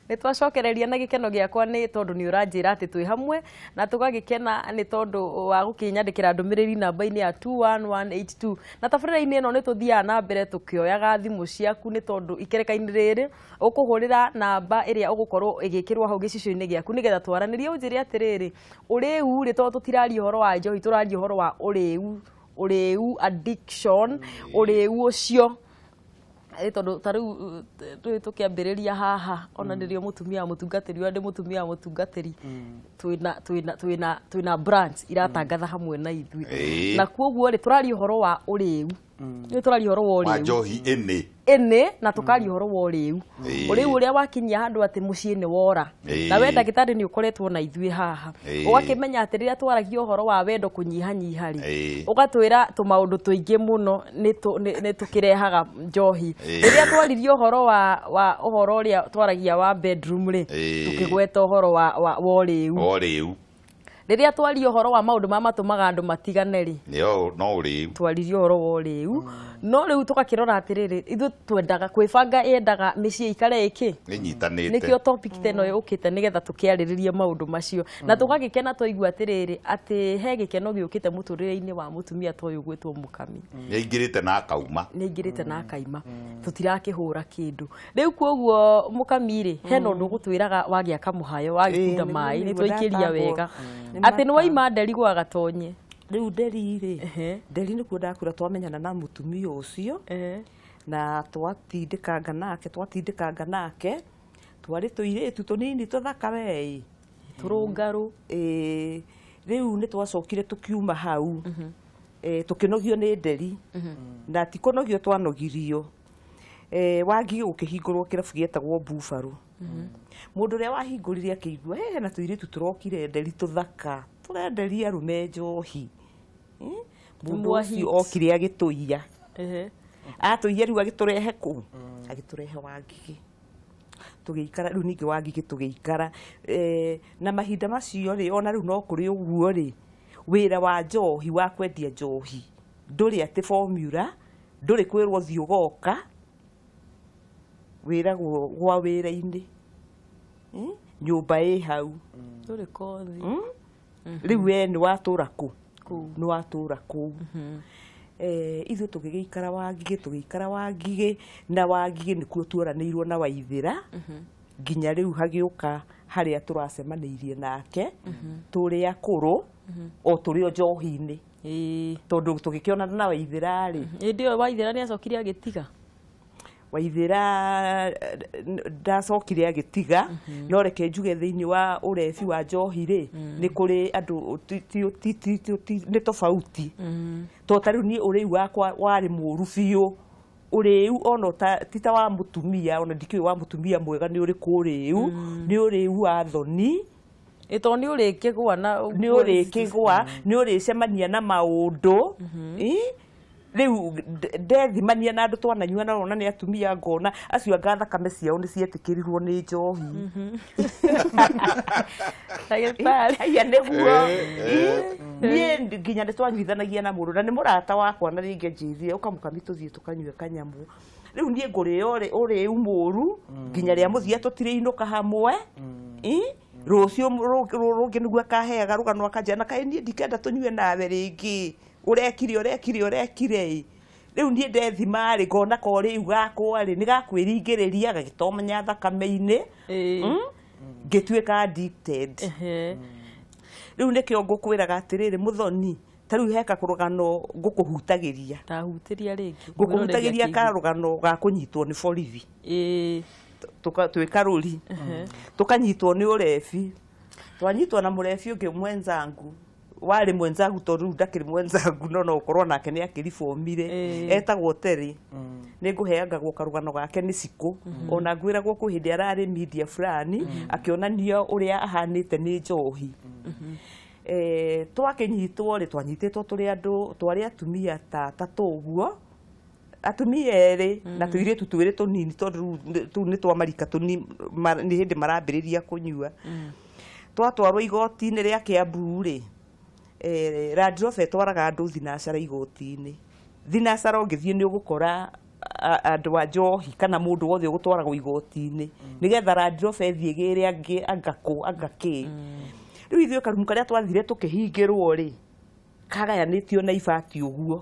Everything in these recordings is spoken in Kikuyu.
Nĩ twacokereria na gĩkeno gĩakwa nĩ tondũ nĩ ũranjĩra atĩ twĩ hamwe na tũgagĩkena nĩ tondũ wa gũkĩnyandĩkĩra ndũmĩrĩri namba-inĩ ya 21182. Na tabarĩra-inĩ ĩno nĩ tũthiaga na mbere tũkĩoyaga thimũ ciaku nĩ tondũ ikereka-inĩ rĩrĩ ũkũhũrĩra namba ĩrĩa ũgũkorwo ĩgĩkĩrwo hau gĩcicio-inĩ gĩaku nĩgetha twaranĩrie ũnjĩre atĩrĩrĩ, ũrĩu rĩ, tondũ tũtiraria ũhoro wa njohi, tũraria ũhoro wa ũrĩu, ũrĩu addiction, ũrĩu ũcio. Tondũ ta rĩu rĩu tũkĩambĩrĩria haha ona nĩrĩo mũtumia wa mũtungatĩri ũrĩa ndĩ mũtumia wa mũtungatĩri, twĩna branch iratangatha hamwe na ithuĩ, na kuoguo rĩ tũraria ũhoro wa ũrĩu, nĩ tũraria ũhoro wa wa ũrĩu njohi ĩnĩ ĩnĩ, na tũkaria ũhoro wa ũrĩu, ũrĩu ũrĩa wakinyia handũ atĩ mũciĩ nĩ wora. Na we ndagĩtarĩ nĩ ũkoretwo na ithuĩ haha, ũgakĩmenya atĩ rĩrĩa twaragia ũhoro wa wendo kũnyihanyiha rĩ, ũgatwĩra tũmaũndũ tũingĩ mũno nĩ tũkĩrehaga njohi. Rĩrĩa twaririe ũhoro wa ũhoro ũrĩa twaragia wa bedroom rĩ, tũkĩgweta ũhoro wa ũrĩu. Ũrĩu. Rĩrĩa twaria ũhoro wa maũndũ marĩa matũmaga andũ matigane rĩ, nĩo no ũrĩu, twaririe ũhoro wa ũrĩu. No rĩu tũgakĩrora atĩrĩrĩ, ithuĩ twendaga kwĩbanga, yendaga mĩciĩ ikare ĩkĩ ĩnyitanĩte. Nĩkĩo topic ta ĩno yũkĩte nĩgetha tũkĩarĩrĩrie maũndũ macio, na tũgagĩkena twaigua atĩrĩrĩ atĩ he gĩkeno gĩũkĩte mũtũrĩre-inĩ wa mũtumia ta ũyũ gwĩtwo Mũkami. Nĩaingĩrĩte na akauma. Nĩaingĩrĩte na akaima, tũtirakĩhũra kĩndũ rĩu. Kuoguo Mũkami rĩ, hena ũndũ ũgũtwĩraga wagĩa kamũhayo wagĩkunda Ĩĩ, maĩ nĩ nĩguo twaikĩria ndatambwo. wega Nĩ atĩ nĩ waima mata. nderi gwa Gatonye. Rĩu nderi rĩ, nderi nĩkuo ndakwĩra twamenyana na mũtumia ũcio na twatindĩkanga nake, twatindĩkanga nake, twarĩ tũirĩtu tũnini tũthaka wei. Tũrũngarũ. Ĩĩ, rĩu nĩ twacokire tũkiuma hau. Tũkĩnogio nĩ nderi, na ti kũnogio twanogirio. Wangigĩ gũkĩhingũrwo kĩrabu gĩetagwo Buffalo. Mũndũ ũrĩa wahingũrire akĩigua hena tũirĩtu tũrokire nderi tũthaka tũrenderia arũme njohi. Mũndũ Mwa ũcio hit. Okire agĩtũiya, atũiya rĩu agĩtũrehe kũ, agĩtũrehe Wangigĩ tũgĩikara. Rĩu ningĩ Wangigĩ tũgĩikara, na mahinda macio rĩ, ona rĩu no kũrĩ ũguo rĩ, wĩra wa njohi, wa kwendia njohi, ndũrĩ atĩ formula, ndũrĩ kwĩrwo thiĩ ũgoka, wĩragwo gwa wĩra-inĩ. Nyũmba ĩ hau. Ndũrĩ kothi. Rĩu we nĩ watũra kũ? Kũu. Nĩ watũra kũu. Ithuĩ tũgĩgĩikara Wangigĩ, tũgĩikara Wangigĩ, na Wangigĩ nĩkuo tuoranĩirwo na Waithĩra nginya rĩu hagĩũka harĩa tũracemanĩirie nake tũrĩ akũrũ, o tũrĩ o njohi-inĩ, tondũ tũgĩkĩonana na Waithĩra rĩ, Hĩndĩ ĩyo Waithĩra nĩ acokire agĩtiga. Waithĩra ndacokire agĩtiga, no reke njuge thĩinĩ wa ũrebi wa njohi rĩ, nĩ kũrĩ andũ nĩ tofauti, to ta rĩu niĩ ũrĩu wakwa warĩ mũru biũ, ũrĩu ona ti ta wa mũtumia, ona ndikĩũĩ wa mũtumia mwega nĩ ũrĩkũ ũrĩu, nĩ ũrĩu wa thoni. Ĩ tondũ nĩ ũrĩkĩgwa na Nĩ ũrĩkĩgwa, nĩ ũrĩcemania na maũndũ. Ĩ? Rĩu ndethimania na andũ twananyua na ona nĩ atumia, ngona acio anga thakame ciao nĩ cietĩkĩrirwo nĩ njohi. Ndagĩtarĩ. Aya nĩguo. Ĩ? Niĩ nginya nĩ twanyuithanagia na mũndũ na nĩ mũrata wakwa, na rĩngĩ anjĩrire ũka Mũkami tũthiĩ tũkanyue kanyamũ. Rĩu niĩ ngũrĩo ũrĩu mũru nginya rĩa mũthia tũtirĩinũka hamwe. Ĩ? Rũciũ rũngĩ nĩguo akaheaga rũgano akanjĩra na kaĩ niĩ ndikenda tũnyue nawe rĩngĩ, ũrekire ũrekire ũrekire ĩ. Rĩu niĩ ndethima rĩ, ngona ka ũrĩu gakwa rĩ nĩ gakwĩringĩrĩria gagĩtomenya thakame-inĩ. Ngĩtuĩka addicted. Rĩu nĩkĩo ngũkwĩraga atĩrĩrĩ mũthoni, ta rĩu he karũgano ngũkũhutagĩria. Tahutĩria rĩngĩ. Ngũkũhutagĩria karũgano ga kũnyitwo nĩ borithi. Twĩ karũri tũkanyitwo nĩ ũrebi, twanyitwo na mũrebi ũngĩ mwenzangu, warĩ mwenzangu tondũ rĩu ndakĩrĩ mwenzangu, no no ũkorwo nake nĩ akĩribomire. Etagwo Terry. Nĩ ngũheangagwo karũgano gake nĩ cikũ, ona ngwĩragwo kwĩ hĩndĩ ararĩ media fulani akĩonania ũrĩa ahanĩte nĩ njohi. Twakĩnyitwo rĩ, twanyitĩtwo tũrĩ andũ, twarĩ atumia ta atatũ ũguo, atumia erĩ na tũirĩtu twĩrĩ tũnini, tondũ rĩu tũu nĩ twa marika nĩ hĩndĩ marambĩrĩria kũnyua. Twatwarwo igoti-inĩ rĩa Kiambu rĩ, Land Rover ĩtwaraga andũ thinacara igoti-inĩ. Thinacara ũngĩthiĩ nĩ ũgũkora Andũ a njohi kana mũndũ wothe ũgũtwaragwo igoti-inĩ nĩgetha Land Rover ĩthiĩ ĩgĩre angĩ anga kũ anga kĩ. Rĩu ithuĩ karumu karĩa twathire tũkĩhingĩrwo rĩ, kagayanĩtio na ibati ũguo,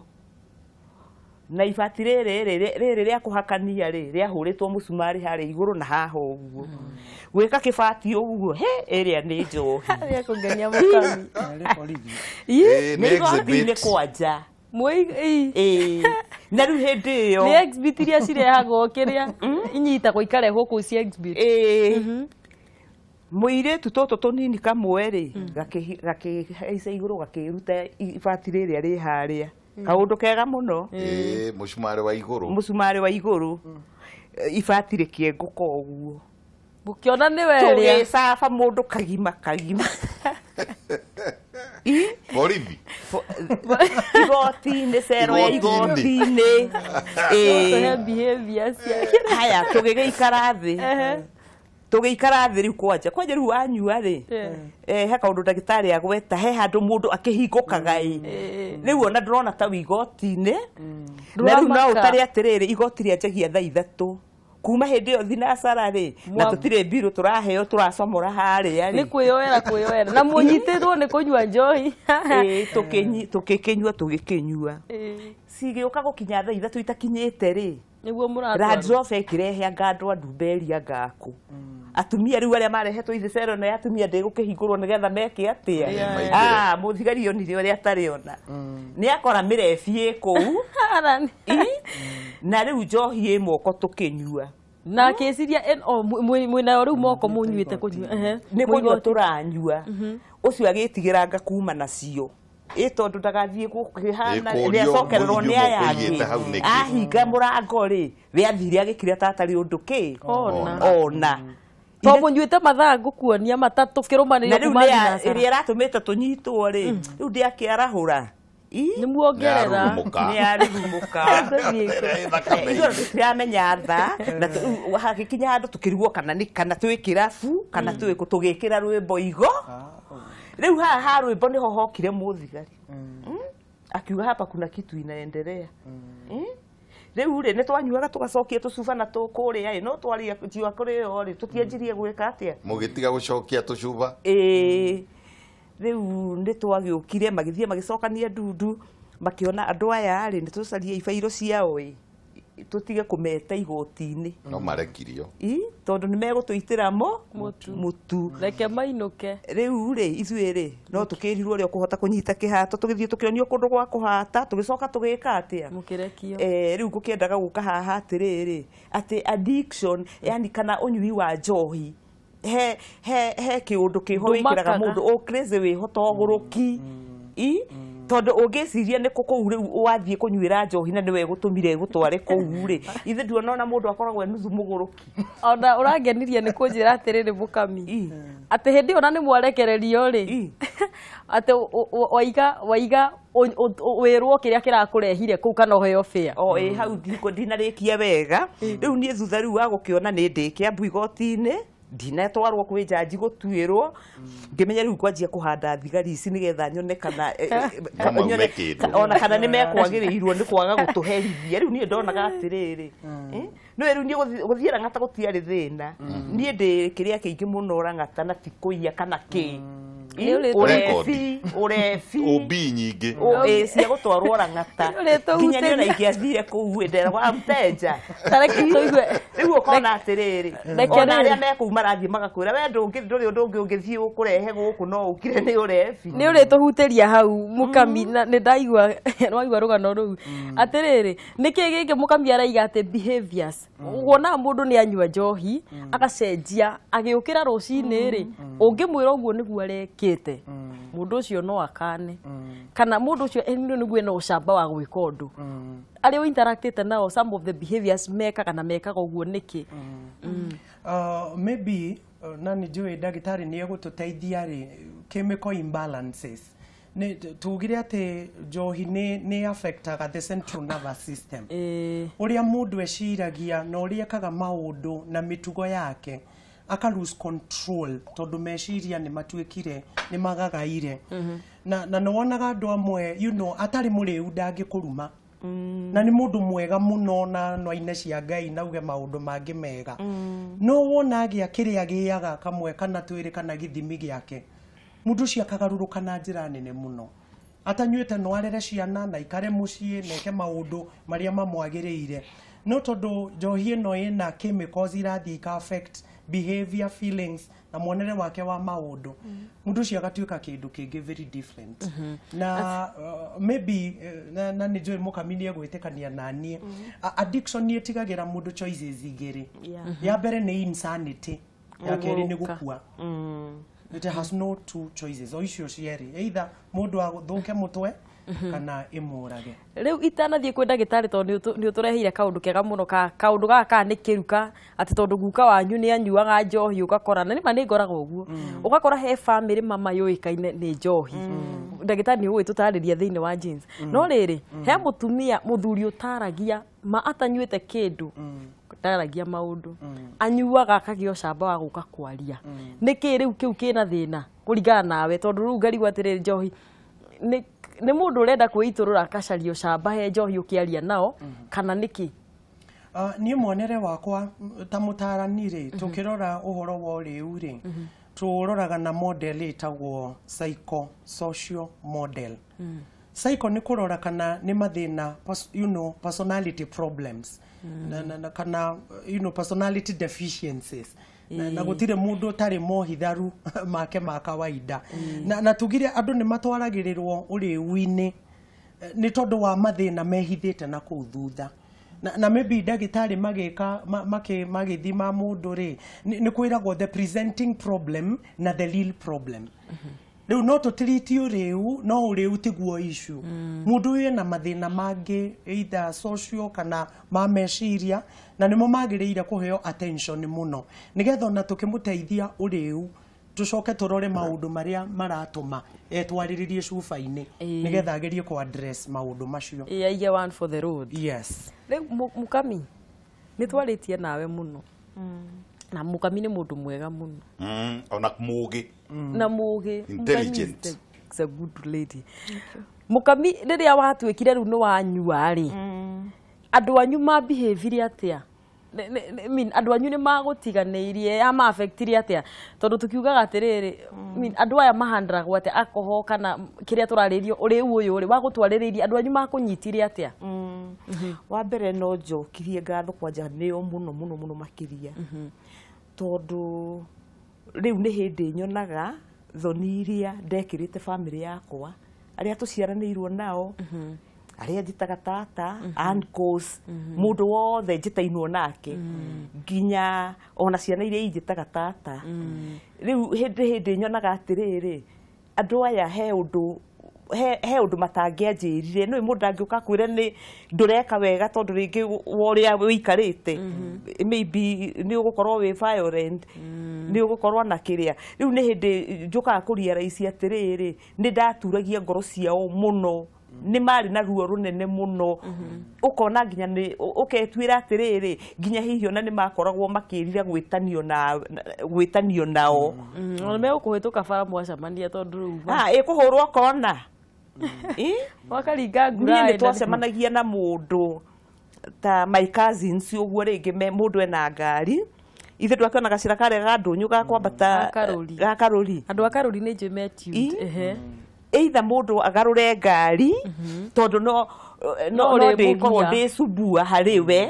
na ibati rĩrĩ rĩ rĩrĩ rĩa kũhakania rĩ, rĩahũrĩtwo mũcumarĩ harĩa igũrũ na haha ũguo, gwĩka kĩbati ũguo, he ĩrĩa nĩ njohi. Rĩa kũngenia mũkami. Nĩ borithi. Ii, Ĩĩ, nĩ nĩ igoti-inĩ exhibit. Kwanja. Ii. Ĩĩ, na rĩu hĩndĩ ĩyo Nĩ exhibit iria cirehagwo, kĩrĩa inyitagwo ikarehwo kũu cia exhibit. Ĩĩ, mũirĩtu tũtũ tũnini kamwe rĩ, gakĩhaica igũrũ, gakĩruta ibati rĩrĩa rĩ harĩa, kaũndũ kega mũno. Ĩĩ, mũcumarĩ wa igũrũ. Mũcumarĩ wa igũrũ, ibati rĩkĩengũka ũguo. Mũkĩona nĩ werĩa. Tũgĩcaba mũndũ kagima kagima. Borithi. Igoti-inĩ, cero ya Igoti-inĩ. igoti-inĩ. Tũhe Ĩĩ. behavior ciake. Haya, tũgĩgĩikara thĩ, tũgĩikara thĩ rĩu kwanja kwanja rĩu wanyua rĩ, he kaũndũ ndagĩtarĩ agweta, he handũ mũndũ akĩhingũkaga ĩ. Rĩu ona ndĩrona ta wĩ igoti-inĩ, na rĩu no Ndũramaka. ũtare atĩrĩrĩ, igoti rĩanjagia thaa 3 kuma hĩndĩ ĩyo thinacara rĩ, na tũtirĩ mbirũ tũraheo, tũracomora harĩa Nĩ rĩ. kwĩyoera kwĩyoera na mũnyitĩtwo nĩ kũnyua njohi. Ĩĩ, tũgĩkĩnyua tũgĩkĩnyua, Ĩĩ. cigĩũka gũkinya thaa 3 itakinyĩte rĩ, Nĩguo mũratwarwo. Land Rover ĩkĩrehe anga andũ a ndumberi, anga akũ atumia rĩu arĩa marehetwo ithe cero ĩno ya atumia ndĩgũkĩhingũrwo nĩgetha meke atĩa? Maingĩre. Ah, mũthigari onire ũrĩa atarĩ ona nĩ akora mĩrebi ĩ kũu. Arani. Ĩ, na rĩu njohi ĩ moko tũkĩnyua. Na akĩciria mwĩnayo rĩu moko mũnyuĩte kũnyua. Ehe. Nĩ kũnyua Mũigoti. Tũranyua, ũcio agĩtigĩranga kuma nacio ĩ, tondũ ndagathiĩ gũkĩhana Ĩ, kũrio, nĩacokererwo nĩ mũthiĩ aya mũkũigĩte angĩ. hau nĩkĩ? Ahinga mũrango rĩ, we athire agĩkira ta atarĩ ũndũ kĩ. Ona. Ona. To mũnyuĩte mathaa ngũkuonia matatũ Na kĩrũmanĩrio rĩu kuma thinacara. ĩrĩa ĩratũmĩte tũnyitwo rĩ, rĩu ndĩakĩarahũra. Nĩ muongerera. Nĩarurumũka. Nĩ arurumũka. Tũthiĩ kũ? Ĩrĩa ĩ thakame. Ithuĩ tũtiramenya tha na hagĩkinya handũ tũkĩrigwo kana nĩ kana twĩ kĩrabu kana twĩ kũ, tũgĩkĩra rwĩmbo igo. Rĩu haha ha rwĩmbo nĩho hokire mũthigari. Akiuga hapa kuna kitu inaendelea. Rĩu rĩ, nĩ twanyuaga tũgacokia tũcuba na tũkũrĩa ĩ, no twaria njiwa kũrĩo rĩ, tũtianjirie gwĩka atĩa? Mũgĩtiga gũcokia tũcuba. Ĩĩ, rĩu nĩ twagĩũkire, magĩthiĩ magĩcokania ndundu, makĩona andũ aya rĩ, nĩ tũcarie ibairo ciao ĩ, tũtige kũmeta igoti-inĩ. No marekirio. Ĩ, tondũ nĩ megũtũitĩra mo Mũtu. Mũtu. Reke mainũke. Rĩu rĩ, ithuĩ rĩ, no tũkĩrirwo ũrĩa ũkũhota kũnyita kĩhato, tũgĩthiĩ tũkĩonio kũndũ gwa kũhata, tũgĩcoka tũgĩka atĩa? Mũkĩrekio. Eh, rĩu ngũkĩendaga gũka haha atĩrĩrĩ, atĩ addiction, yani kana ũnyui wa njohi, he kĩũndũ kĩho wĩkĩraga Ndũmakaga. mũndũ ũ crazy wĩho to ũgũrũki i, tondũ ũngĩciria nĩ kũ kũu rĩu wathiĩ kũnyuĩra njohi na nĩwe gũtũmire gũtware kũu rĩ, ithe nduona ona mũndũ akoragwo e nuthu mũgũrũki. Ona ũrangenirie nĩ kũnjĩra atĩrĩrĩ mũkami, I. atĩ hĩndĩ ĩyo na nĩ mwarekererio rĩ, I. atĩ waiga wĩrwo kĩrĩa kĩrakũrehire kũu kana ũheo bĩa. O ĩ, hau ndinarĩkia wega. Rĩu niĩ thutha rĩu wa gũkĩona nĩ ndĩ Kĩambu igoti-inĩ, ndinatwarwo kwĩ njanji gũtuĩrwo, ngĩmenya rĩu ngwanjia kũhanda thigari ici nĩgetha nyone kana No maume nyone kĩndũ. ona kana nĩ mekwagĩrĩirwo nĩ kwaga gũtũherithia. Rĩu niĩ ndonaga atĩrĩrĩ, nĩwe rĩu niĩ gũthiĩ Rang'ata gũtiarĩ thĩna, niĩ ndĩ kĩrĩa kĩingĩ mũno Rang'ata na ti kũiya kana kĩ. Nĩ Ũrebi ũrebi. Ũmbi nyingĩ. Ĩ, cia gũtwarwo Rang'ata. Nĩ ũrĩtũhutĩria. Nginya niĩ ona ingĩathire kũu ĩ, nderagwo mteja. Ta reke tũigue. Rĩu ũkona atĩrĩrĩ, Reke ona rĩrĩ. arĩa me kũu marathiĩ magakwĩra we ndũngĩ, ndũrĩ ũndũ ũngĩ ũngĩthiĩ ũkũrehe gũkũ no ũkire nĩ ũrebi. Nĩ ũrĩtũhutĩria hau mũkami, na nĩ ndaigua nĩwaigua rũgano rũu atĩrĩrĩ, nĩkĩ gĩkĩ mũkami araiga atĩ behaviors wonaga mũndũ nĩ anyua njohi agacenjia agĩũkĩra rũcinĩ rĩ, ũngĩmwĩra ũguo nĩguo arekĩte, mũndũ ũcio no akane, kana mũndũ ũcio nĩguo ena ũcamba wa gwĩka ũndũ arĩa ũinteractĩte nao, some of the behaviors mekaga na mekaga ũguo nĩkĩ? Maybe na nĩ njũĩ ndagĩtarĩ nĩ egũtũteithia rĩ, chemical imbalances, nĩ tugire atĩ njohi nĩ affectaga the central nervous system, ũrĩa mũndũ eciragia na ũrĩa ekaga maũndũ na mĩtugo yake, aka lose control tondũ meciria nĩ matuĩkire nĩ magagaire. Na nĩ wonaga andũ amwe, atarĩ mũrĩu ndangĩkũruma. Na nĩ mũndũ mwega mũno na no aine cia Ngai na uge maũndũ mangĩ mega. No wona agĩa kĩrĩa agĩaga kamwe kana twĩrĩ kana gĩthimi gĩake, mũndũ ũcio akagarũrũka na njĩra nene mũno. Atanyuĩte no arere ciana na ikare mũciĩ na eke maũndũ marĩa mamwagĩrĩire. No tondũ njohi ĩno ĩna chemicals irathiĩ ika affect behavior, feelings na muonere wake wa maũndũ, mũndũ ũcio agatuĩka kĩndũ kĩngĩ very different. Na maybe na nĩ njũĩ Mũkami nĩ egwĩtĩkania na niĩ, addiction nĩ ĩtigagĩra mũndũ choices igĩrĩ. Ya mbere nĩ insanity, ya kerĩ nĩ gũkua. It has no two choices, o icio cierĩ, either mũndũ athũke mũtwe kana ĩmũrage. Rĩu itanathiĩ kwĩ ndagĩtarĩ, tondũ nĩ ũtũreheire kaũndũ kega mũno ka kaũndũ gaka ka nĩ kĩruka, atĩ tondũ guka wanyu nĩ anyuaga njohi, ũgakora na nĩma nĩ ngoraga ũguo, ũgakora he bamĩrĩ mama yũĩkaine nĩ njohi. Ndagĩtarĩ nĩ ũgũgĩtũtarĩria thĩinĩ wa jeans. No rĩrĩ, he mũtumia mũthuri ũtaragia ma atanyuĩte kĩndũ, ndaragia maũndũ, anyuaga akagĩa ũcamba wa gũka kwaria. Nĩkĩ rĩu kĩu kĩna thĩna kũringana nawe? Tondũ rĩu ngarigwo atĩrĩrĩ, njohi nĩ mũndũ ũrenda kwĩitũrũra akacaria ũcamba he njohi ũkĩaria nao, kana nĩkĩ? Niĩ muonere wakwa ta mũtarani rĩ, tũkĩrora ũhoro wa ũrĩu rĩ, tũroraga na model ĩtagwo psycho social model. Psycho nĩ kũrora kana nĩ mathĩna personality problems na kana personality deficiencies, na gũtirĩ mũndũ ũtarĩ mohitharu make ma kawaida. Na tugire andũ nĩ matwaragĩrĩrwo ũrĩu-inĩ nĩ tondũ wa mathĩna mehithĩte na kũu thutha. Na maybe ndagĩtarĩ magĩka magĩthima mũndũ rĩ, nĩ kwĩragwo the presenting problem na the real problem. Rĩu no tũtiriti ũrĩu, no ũrĩu tiguo issue. Mũndũ ũyũ ena mathĩna mangĩ, either social kana ma meciria, na nĩmo magĩrĩire kũheo attention mũno, nĩgetha ona tũkĩmũteithia ũrĩu tũcoke tũrore maũndũ marĩa maratũma etwarĩrĩrie cuba-inĩ, nĩgetha agerie kũ address maũndũ macio. Ĩ aige one for the road. Yes. Rĩu Mũkami, nĩ twarĩtie nawe mũno, na Mũkami nĩ mũndũ mwega mũno. Ona mũgĩ. Na mũgĩ. Intelligent. Mũkami is a good lady. Mũkami, rĩrĩa watuĩkire rĩu nĩ wanyua rĩ, andũ anyu mabehavire atĩa? I mean, andũ anyu nĩ magũtiganĩirie ya ma-affectire atĩa? Tondũ tũkiugaga atĩrĩrĩ, I mean, andũ aya mahandragwo atĩa alcohol kana kĩrĩa tũrarĩrio ũrĩu ũyũ rĩ wagũtwarĩrĩirie, andũ anyu makũnyitire atĩa? Wa mbere no njokirie ngatho kwanja nĩo mũno mũno mũno makĩria, tondũ rĩu nĩ hĩndĩ nyonaga thoni iria ndekĩrĩte bamĩrĩ yakwa, arĩa tũciaranĩirwo nao, arĩa njĩtaga tata, uncles, mũndũ wothe njĩtainwo nake, nginya ona ciana iria injĩtaga tata. Rĩu hĩndĩ nyonaga atĩrĩrĩ, andũ aya he ũndũ he ũndũ matangĩanjĩrire. Nĩ mũndũ angĩũka akwĩre nĩ ndũreka wega, tondũ rĩngĩ wa ũrĩa wĩikarĩte maybe nĩ ũgũkorwo wĩ violent, nĩ ũgũkorwo na kĩrĩa. Rĩu nĩ hĩndĩ njũkaga kũrealize atĩrĩrĩ, nĩ ndaturagia ngoro ciao mũno, nĩ marĩ na ruo rũnene mũno. Ũkona nginya nĩ ũketuĩra atĩrĩrĩ, nginya hihi ona nĩ makoragwo makĩrira gwĩtanio nao. Ona megũkũhĩtũka bara mwacemania, tondũ rĩu Ĩkũhũrwo kona. Wakaringa Niĩ nguraĩ. nĩ twacemanagia na mũndũ ta my cousins ũguo, rĩngĩ mũndũ ena ngari, ithe twakĩona gacĩra karĩa ga ndũnyũ ga kwambata. Ga Karũri. Ga Karũri. Andũ a Karũri nĩ njũĩ metuned. Ehe. Either mũndũ agarũre ngari tondũ no No no ndĩkorwo ũrĩmũgia. ndĩ cubua harĩ we.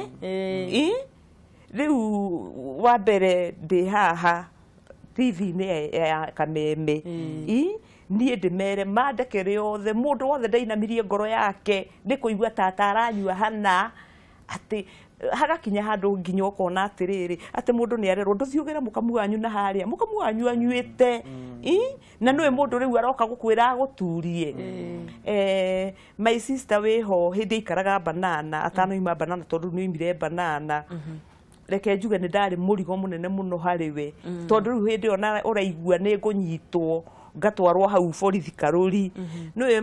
Rĩu wa mbere ndĩ haha TV-inĩ ya Kameme, niĩ ndĩmere mandekere othe, mũndũ wothe ndainamirie ngoro yake nĩ kũigua tata aranyua hana, atĩ hagakinya handũ nginya ũkona atĩrĩrĩ, atĩ mũndũ nĩ arerwo ndũthiũgĩre mũkamu wanyu na harĩa mũkamu wanyu anyuĩte. Na nĩwe mũndũ rĩu aroka gũkwĩra agũturie. My sister wĩho hĩndĩ aikaraga banana atanoima banana, tondũ nĩ oimire banana, reke njuge nĩ ndarĩ mũrigo mũnene mũno harĩ we, tondũ rĩu hĩndĩ ĩyo na ũraigua nĩ ngũnyitwo ngatwarwo hau borithi Karũri, nĩwe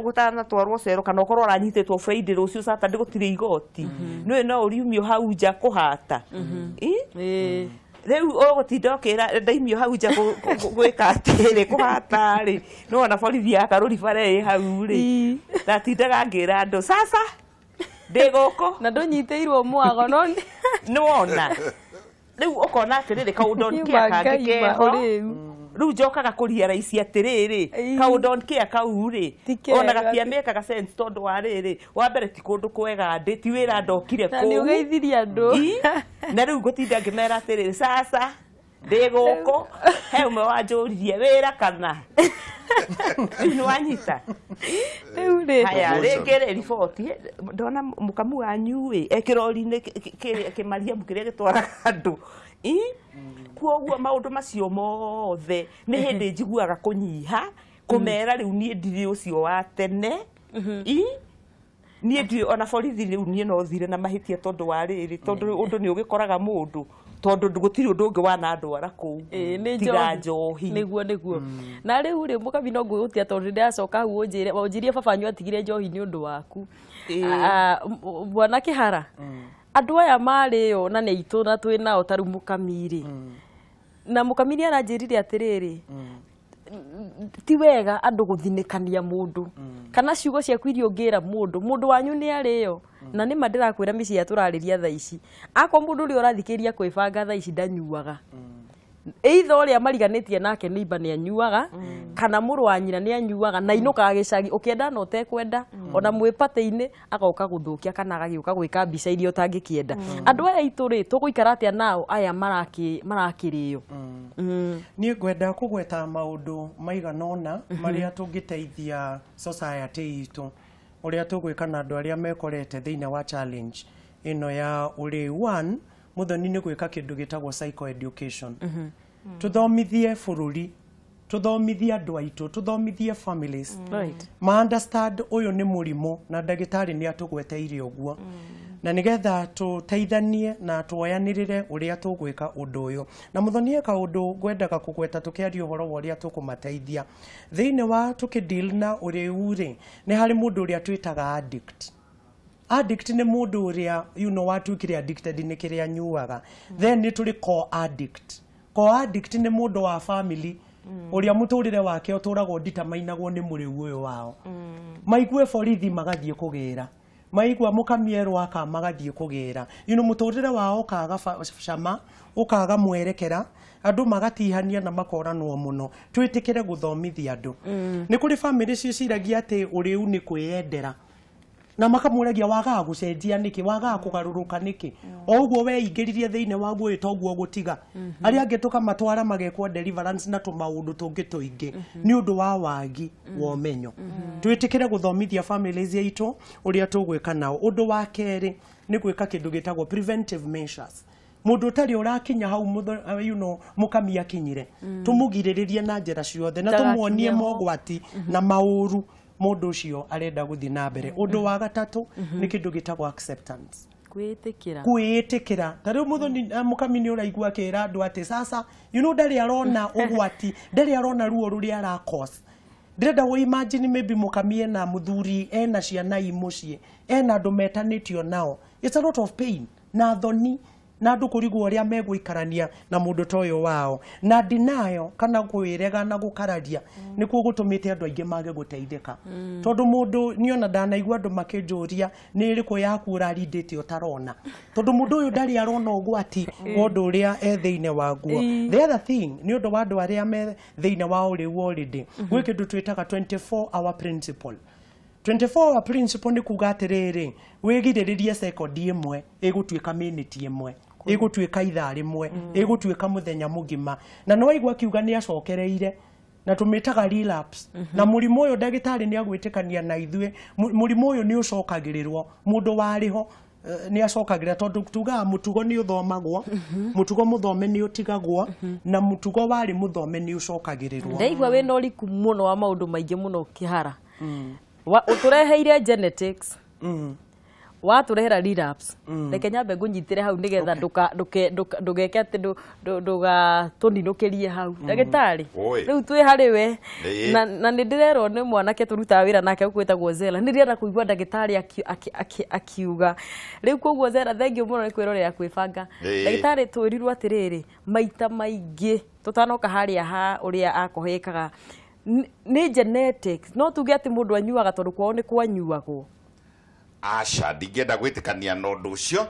gũtanatwarwo cero, kana ũkorwo ũranyitĩtwo Friday, rũciũ Saturday gũtirĩ igoti, nĩwe no ũriumio hau nja kũhata. Rĩu ũgũtinda ũkĩra ndaimio hau nja gwĩka atĩrĩ, kũhata rĩ, nĩwona borithi ya Karũri bara ĩ hau rĩ, ndatindaga ngĩra andũ sasa. Ndĩ gũkũ. Na ndũnyitĩirwo mwago no Nĩ wona. Rĩu ũkona atĩrĩrĩ kaũndũ Ima care kangĩ Ngai keho. ũrĩu. Rĩu njokaga kũrealize atĩrĩrĩ Ĩĩ. kaũndũ care kau rĩ Ti kega. ona gatiamĩkaga sense tondũ wa rĩrĩ wa mbere ti kũndũ kwega ndĩ ti wĩra ndokire Na nĩ kũu. ũgeithirie andũ. Ĩ, na rĩu ngũtinda ngĩmera atĩrĩrĩ sasa ndĩ gũkũ he ũmwe wanjũririe wĩra kana rĩu nĩ wanyita. Rĩu rĩ. Haya Promotion. rĩngĩ rĩ riboti ndona mũkamu wanyu ĩ e kĩrori-inĩ kĩmariamu kĩrĩa gĩtwaraga andũ. Ĩ, kwoguo maũndũ macio mothe nĩ hĩndĩ njiguaga kũnyiha kũmera rĩu niĩ ndirĩ ũcio wa tene. Ĩ, niĩ ndirĩ ona borithi rĩu niĩ no thire na mahĩtia tondũ wa rĩrĩ tondũ ũndũ nĩ ũgĩkoraga mũndũ tondũ gũtirĩ ũndũ ũngĩ wanandwara kũu Ĩĩ, nĩ tiga njohi. njohi. Nĩguo nĩguo. Na rĩu rĩ mũkabi no ngwĩgũtia tondũ ndĩracoka hau ũnjĩre ũnjĩrie baba wanyu atigire njohi nĩ ũndũ waku. Ĩĩ. Bwana Kĩhara, andũ aya marĩo na nĩ aitũ na twĩ nao ta rĩu mũkami rĩ. Na mũkami nĩ aranjĩrire atĩrĩrĩ, ti wega andũ gũthinĩkania mũndũ kana ciugo ciaku iria ũngĩra mũndũ mũndũ wanyu nĩ arĩo. Na nĩ ma ndĩrakwĩra mĩciĩ ĩrĩa tũrarĩria thaa ici akorwo mũndũ ũrĩa ũrathikĩrĩria kwĩbanga thaa ici ndanyuaga, either ũrĩa mariganĩtie nake nĩ imba nĩ anyuaga kana mũrũ wa nyina nĩ anyuaga na inũkaga gĩcagi ũkĩenda na ũtekwenda ona mwĩ patĩ-inĩ agoka gũthũkia kana agagĩũka gwĩka mbica iria ũtangĩkĩenda. Andũ aya aitũ rĩ tũgũikara atĩa nao aya marakĩrĩo? Niĩ ngwenda kũgweta maũndũ maigana ũna marĩa tũngĩteithia society itũ ũrĩa tũgwĩka na andũ arĩa mekorete thĩinĩ wa challenge ĩno ya ũrĩu. One, mũthoni nĩ gwĩka kĩndũ gĩtagwo psychoeducation. Tũthomithie bũrũri, tũthomithie andũ aitũ, tũthomithie families. Ma understand ũyũ nĩ mũrimũ na ndagĩtarĩ nĩ atũgweteire ũguo. Na nĩgetha tũteithanie na tuoyanĩrĩre ũrĩa tũgwĩka ũndũ ũyũ. Na mũthoni he kaũndũ ngwendaga kũgweta tũkĩaria ũhoro wa ũrĩa tũkũmateithia. Thĩinĩ wa tũkĩdeal na ũrĩu rĩ, nĩ harĩ mũndũ ũrĩa twĩtaga addict. Addict nĩ mũndũ ũrĩa you know, watuĩkire addicted nĩ kĩrĩa anyuaga. Then nĩ tũrĩ co-addict. Co-addict nĩ mũndũ wa family ũrĩa mũtũrĩre wake ũtũragwo nditamainagwo nĩ mũrĩu ũyũ wao. Maigue borithi magathiĩ kũgĩra, maigua mũkamierwo aka magathiĩ kũgĩra. You know, mũtũrĩre wao ũkaga cama, ũkaga mwerekera, andũ magatihania na makoranwo mũno. Twĩtĩkĩre gũthomithia andũ. Nĩ kũrĩ family ciĩciragia atĩ ũrĩu nĩ kwĩyendera na makamũragia wagaga gũcenjia nĩkĩ, wagaga kũgarũrũka nĩkĩ, o ũguo weingĩririe thĩinĩ waguo ĩ toguo gũtiga. Arĩa angĩ tũkamatwara magekwo deliverance na tũmaũndũ tũngĩ tũingĩ nĩ ũndũ wa wagi wa ũmenyo. Twĩtĩkĩre gũthomithia families aitũ ũrĩa tũgwĩka nao. Ũndũ wa kerĩ nĩ gwĩka kĩndũ gĩtagwo preventive measures. Mũndũ ũtarĩ ũrakinya hau you know, mũkami akinyire, tũmũgirĩrĩrie na njĩra ciothe na tũmuonie Ndagakinye ho. mogwati na maũru mũndũ ũcio arenda gũthiĩ na mbere. Ũndũ wa gatatũ nĩ kĩndũ gĩtagwo acceptance. Kwĩĩtĩkĩra. Kwĩĩtĩkĩra. Ta rĩu mũthoni mũkami nĩ ũraigua akĩra andũ atĩ sasa you know, ndarĩ arona ũgwati, ndarĩ arona ruo rũrĩa arakos. Ndĩrenda wĩ imagine maybe mũkami ena mũthuri ena ciana i mũciĩ ena andũ metanĩtio nao. It's a lot of pain na thoni na andũ kũrigwo ũrĩa megũikarania na mũndũ ta ũyũ wao. Na denial kana kwĩrega na gũkararia nĩkuo gũtũmĩte andũ aingĩ mage gũteithĩka. Tondũ mũndũ niĩ ona ndanaigua andũ makĩnjũria nĩ ĩrĩkũ yaku ũrarindĩte ũtarona, tondũ mũndũ ũyũ ndarĩ arona ũgwati wa ũndũ ũrĩa e thĩinĩ waguo. The other thing nĩ ũndũ wa andũ arĩa me thĩinĩ wa ũrĩu already, gwĩ kĩndũ twĩtaga 24 hour principle. 24 hour principle nĩ kuga atĩrĩrĩ, wĩgirĩrĩrie sekondi ĩmwe ĩgũtuĩka miniti ĩmwe, ĩgũtuĩka ithaa rĩmwe, ĩgũtuĩka mũthenya mũgima. Na nĩ waigua akiuga nĩ acokereire, na tũmĩtaga relapse. Na mũrimũ ũyũ ndagĩtarĩ nĩ agwĩtĩkania na ithuĩ, mũrimũ ũyũ nĩ ũcokagĩrĩrwo mũndũ warĩ ho nĩ acokagĩrĩra, tondũ tugaga mũtugo nĩ ũthomagwo, mũtugo mũthome nĩ ũtigagwo, na mũtugo warĩ mũthome nĩ ũcokagĩrĩrwo. Ndaigua wĩna ũriku mũno wa maũndũ maingĩ mũno Kĩhara. Ũtũreheire genetics, watũrehera relapse. Reke nyambe ngũnyitĩre hau nĩgetha ndũgeke atĩ ndũgatũninũkĩrie hau. Ndagĩtarĩ, Oi. rĩu twĩ harĩ we. Ĩĩ. Na nĩ ndĩrerwo nĩ mwanake tũrutaga wĩra nake gũkũ wĩtagwo Zela, nĩ ndĩrenda kũigua ndagĩtarĩ akiuga. Rĩu koguo Zela, thengiũ mũno nĩ kwĩrorera kwĩbanga. Ĩĩ. Ndagĩtarĩ, twĩrirwo atĩrĩrĩ, maita maingĩ tũtanoka harĩa ha ũrĩa akohekaga nĩ genetics, no tuge atĩ mũndũ anyuaga tondũ kwao nĩ kwanyuagwo. Aca ndingĩenda gwĩtĩkania na ũndũ ũcio.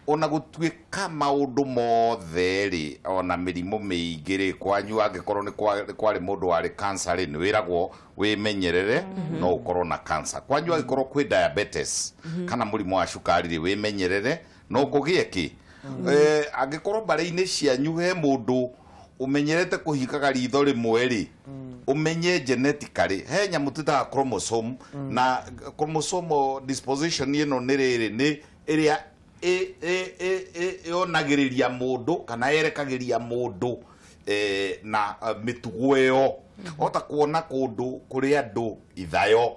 Ona gũtuĩka maũndũ mothe rĩ, ona mĩrimũ mĩingĩ rĩ, kwanyu angĩkorwo nĩ kwarĩ mũndũ warĩ cancer rĩ, nĩ wĩragwo wĩmenyerere no ũkorwo na cancer. Kwanyu angĩkorwo kwĩ diabetes kana mũrimũ wa cukari rĩ, wĩmenyerere no kũgĩe kĩ. Angĩkorwo mbarĩ-inĩ cianyu he mũndũ ũmenyerete kũhingaga ritho rĩmwe rĩ, ũmenye genetically he nyamũ twĩtaga chromosome, na chromosomal disposition ĩno nĩ rĩrĩ, nĩ ĩrĩa yonagĩrĩria mũndũ kana yerekagĩria mũndũ na mĩtugo ĩyo. Ota kuona kũndũ kũrĩ andũ ithayo,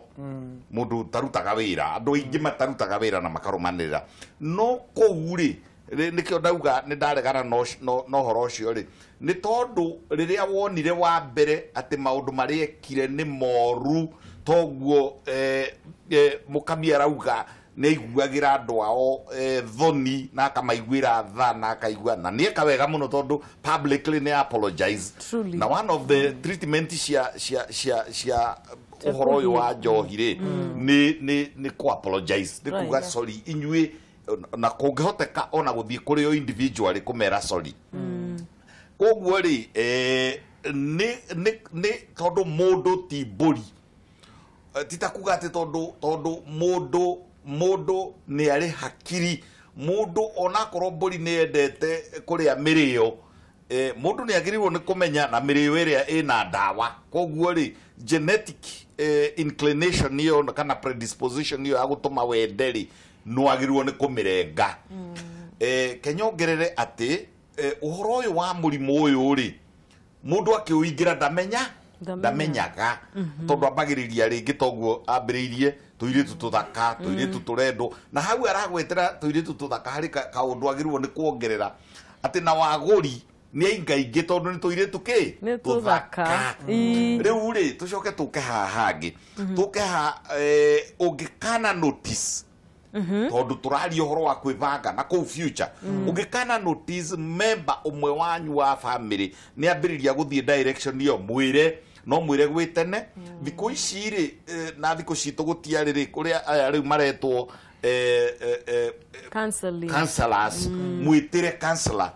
mũndũ ũtarutaga wĩra, andũ aingĩ matarutaga wĩra na makarũmanĩrĩra. No kũu rĩ, nĩkĩo ndauga nĩ ndaregana na ũhoro ũcio rĩ, nĩ tondũ rĩrĩa wonire wa mbere atĩ maũndũ marĩa ekire nĩ moru, toguo Mũkami arauga nĩ aiguagĩra andũ ao thoni na akamaiguĩra tha na akaigua, na nĩ eka wega mũno tondũ publicly nĩ apologize. Truly. Na one of the treatment cia cia cia cia ũhoro ũyũ wa njohi rĩ, nĩ kũ apologize, nĩ kuga sorry inyuĩ, na kũngĩhoteka ona gũthiĩ kũrĩ o individually kũmera sorry. Koguo rĩ, nĩ tondũ mũndũ ti mbũri, ti ta kuga atĩ tondũ mũndũ nĩ arĩ hakiri, mũndũ onakorwo mbũri nĩ yendete kũrĩa mĩrĩo, mũndũ nĩ agĩrĩirwo nĩ kũmenya na mĩrĩo ĩrĩa ĩna ndawa. Koguo rĩ, genetic inclination ĩyo kana predisposition ĩyo ya gũtũma wende rĩ, no agĩrĩirwo nĩ kũmĩrenga. Kenyongerere atĩ ũhoro ũyũ wa mũrimũ ũyũ rĩ, mũndũ akĩũingĩra ndamenyaga, tondũ ambagĩrĩria rĩngĩ toguo ambĩrĩirie tũirĩtu tũthaka, tũirĩtu tũrendwo, na hau aragwetera tũirĩtu tũthaka harĩ kaũndũ agĩrĩirwo nĩ kuongerera atĩ na wagũri nĩ aingaingĩ tondũ nĩ tũirĩtu kĩ Nĩ tũthaka. Rĩu rĩ, tũcoke tũke haha hangĩ, tũke ha ũngĩkana notice, tondũ tũraria ũhoro wa kwĩbanga na kũu future, ũngĩkana notice member ũmwe wanyu wa family nĩ ambĩrĩria gũthiĩ direction ĩyo, mwĩre, no mwĩre gwĩ tene. Thikũ ici rĩ, na thikũ citũ gũtiarĩ rĩ, kũrĩa aya rĩu maretwo counseling, counselors, mwĩtĩre counselor,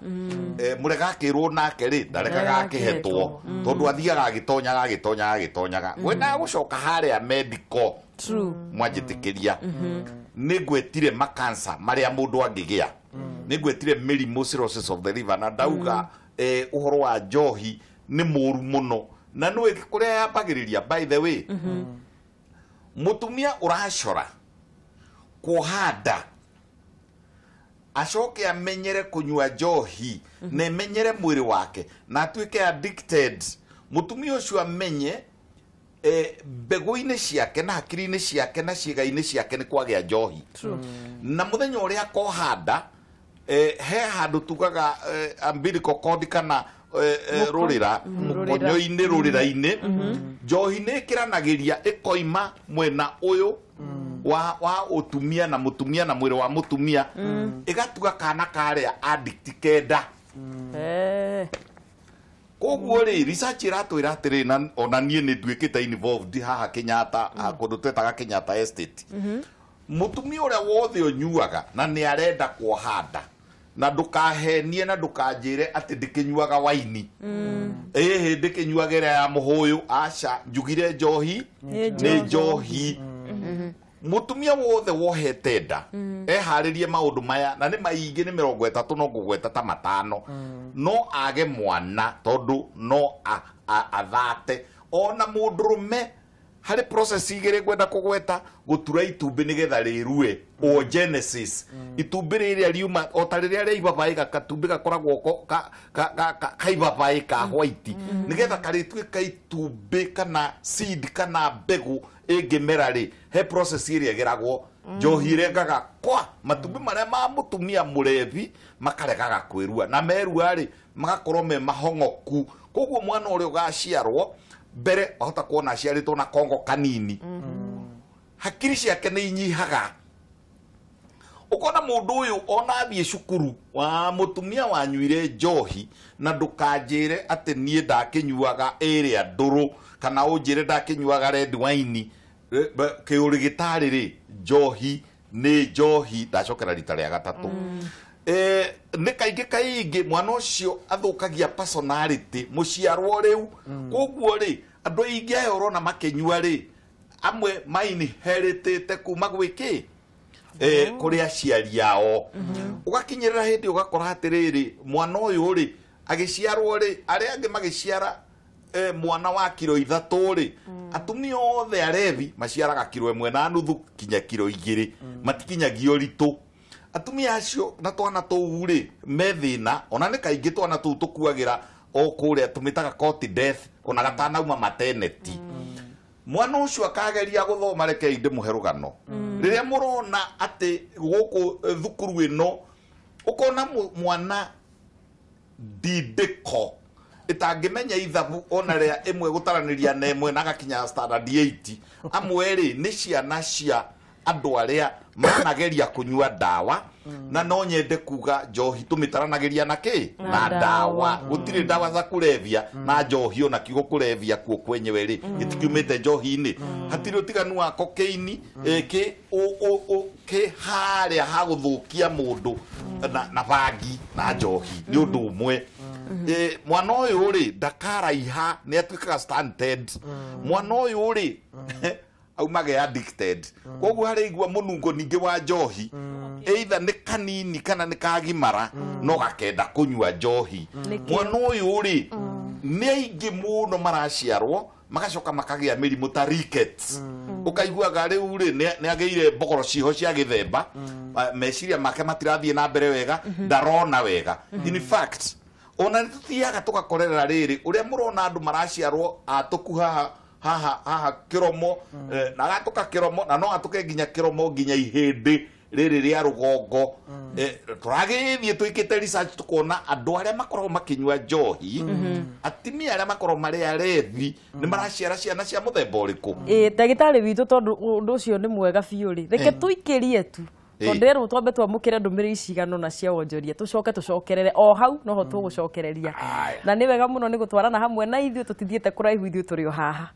mũrega akĩrwo nake rĩ, ndarekaga akĩhetwo, tondũ athiaga agĩtonyaga agĩtonyaga agĩtonyaga, wendaga gũcoka harĩa medical. True. Mwanjĩtĩkĩria, nĩ ngwetire makansa marĩa mũndũ angĩgĩa, nĩ ngwetire mĩrimũ cirrhosis of the liver, na ndauga ũhoro wa njohi nĩ mũru mũno, na nĩ kũrĩa yambagĩrĩria. By the way, mũtumia ũracora kuoha nda acoke amenyere kũnyua njohi na emenyere mwĩrĩ wake na atuĩke addicted, mũtumia ũcio amenye mbegũ-inĩ ciake na hakiri-inĩ ciake na ciĩga-inĩ ciake nĩ kwagĩa njohi. Na mũthenya ũrĩa akoha nda, he handũ tugaga umbilical cord kana rũrĩra mũkonyo-inĩ, rũrĩra-inĩ, njohi nĩ ĩkĩranagĩria ĩkoima mwena ũyũ wa ũtumia na mũtumia na mwĩrĩ wa mũtumia, ĩgatua kana karĩa addict kenda. Koguo rĩ, research ĩratwĩra atĩrĩ, na ona niĩ nĩ nduĩkĩte involved haha Kenyatta, kũndũ twetaga Kenyatta Estate. Mũtumia ũrĩa wothe ũnyuaga na nĩ arenda kuoha nda, na ndũkahenie na ndũkanjĩre atĩ ndĩkĩnyuaga waini, ĩhĩ ndĩkĩnyuaga ĩrĩa ya mũhũyũ, aca, njugire njohi nĩ njohi. Mũtumia wothe wohete nda eharĩrie maũndũ maya, na nĩ maingĩ, nĩ 30 no ngũgweta ta 5, no age mwana tondũ no athate. Ona mũndũrũme harĩ process igĩrĩ ngwenda kũgweta, gũtura itumbĩ nĩgetha rĩrue, o genesis, itumbĩ rĩrĩa riuma o ta rĩrĩa rĩa ibabaĩ, gatumbĩ gakoragwo ka ibabaĩ ka white, nĩgetha karĩtuĩka itumbĩ kana seed kana mbegũ ĩngĩmera rĩ, he process ĩrĩa ĩgeragwo, njohi ĩrengaga kwa matumbĩ marĩa ma mũtumia mũrebi makaregaga kwĩrua, na merua rĩ magakorwo me mahong'oku. Koguo mwana ũrĩa ũgaciarwo mbere wahota kuona aciarĩtwo na kongo kanini, hakiri ciake nĩ inyihaga. Ũkona mũndũ ũyũ ona athiĩ cukuru wa mũtumia wanyuire njohi, na ndũkanjĩre atĩ niĩ ndakĩnyuaga ĩrĩa ndũrũ, kana ũnjĩre ndakĩnyuaga red wine, kĩũrĩgĩtarĩ rĩ, njohi Nĩ njohi ndacokera rita rĩa gatatũ. Nĩ kaingĩ kaingĩ mwana ũcio athũkagia personality mũciarwo rĩu. Koguo rĩ andũ aingĩ aya ũrona makĩnyua rĩ amwe mainheritĩte kuma gwĩ kĩ kũrĩ aciari ao. Ũgakinyĩrĩra hĩndĩ ũgakora atĩrĩrĩ mwana ũyũ rĩ agĩciarwo rĩ arĩa angĩ magĩciara mwana wa kiro 3 rĩ atumia othe arevi maciaraga kiro 1.5 kinya kiro 2 matikinyagia ũritũ. Atumia acio na twana tũu rĩ me thĩna ona nĩ kaingĩ twana tũu tũkuagĩra o kũrĩa tũmĩtaga cot death ona gatanauma maternity. Mwana ũcio akageria gũthoma rekei ndĩmũhe rũgano. Rĩrĩa mũrona atĩ gũkũ thukuru ĩno ũkona mwana ndindĩko ĩtangĩmenya ithabu ona rĩa ĩmwe gũtaranĩria na ĩmwe na agakinya standard 8 amwe rĩ nĩ ciana cia andũ arĩa manageria kũnyua ndawa na no nyende kuga njohi tũmĩtaranagĩria na kĩ na ndawa. Gũtirĩ ndawa za kũrebia na njohi ona kiugo kũrebia kuo kwenyewe rĩ gĩtikiumĩte njohi-inĩ. Hatirĩ ũtiganu wa kokeini kĩ kĩ harĩa ha gũthũkia mũndũ na bangi na njohi nĩ ũndũ ũmwe. Mwana ũyũ rĩ ndakaraiha nĩ atuĩkaga stunted. Mwana ũyũ rĩ aumage addicted. Koguo harĩ igua mũnungo ningĩ wa njohi either nĩ kanini kana nĩ kagimara no gakenda kũnyua njohi. Mwana ũyũ rĩ nĩ aingĩ mũno maraciarwo magacoka makagĩa mĩrimũ ta rickets. Ũkaiguaga rĩu rĩ nĩ agĩire mbogoro ciho cia gĩthemba meciria make matirathiĩ na mbere wega ndarona wega. In fact ona nĩ tũthiaga tũgakorerera rĩrĩ ũrĩa mũrona andũ maraciarwo atũku haha haha haha kĩromo na agatũka kĩromo na no atũke nginya kĩromo nginya ihĩndĩ rĩrĩ rĩa rũgongo. Tũragĩthiĩ twĩkĩte research tũkona andũ arĩa makoragwo makĩnyua njohi atumia arĩa makoragwo marĩ arevi nĩ maraciara ciana cia mũthemba ũrĩkũ. Ndagĩtarĩ witũ tondũ ũndũ ũcio nĩ mwega biũ rĩ reke tũikĩrie tu tondũ twambe twamũkĩre ndũmĩrĩri cigano na cia wonjoria tũcoke tũcokerere o hau noho tũgũcokereria. Na nĩ wega mũno nĩ gũtwarana hamwe na ithuĩ tũtithiĩte kũraihu ithuĩ tũrĩ o haha.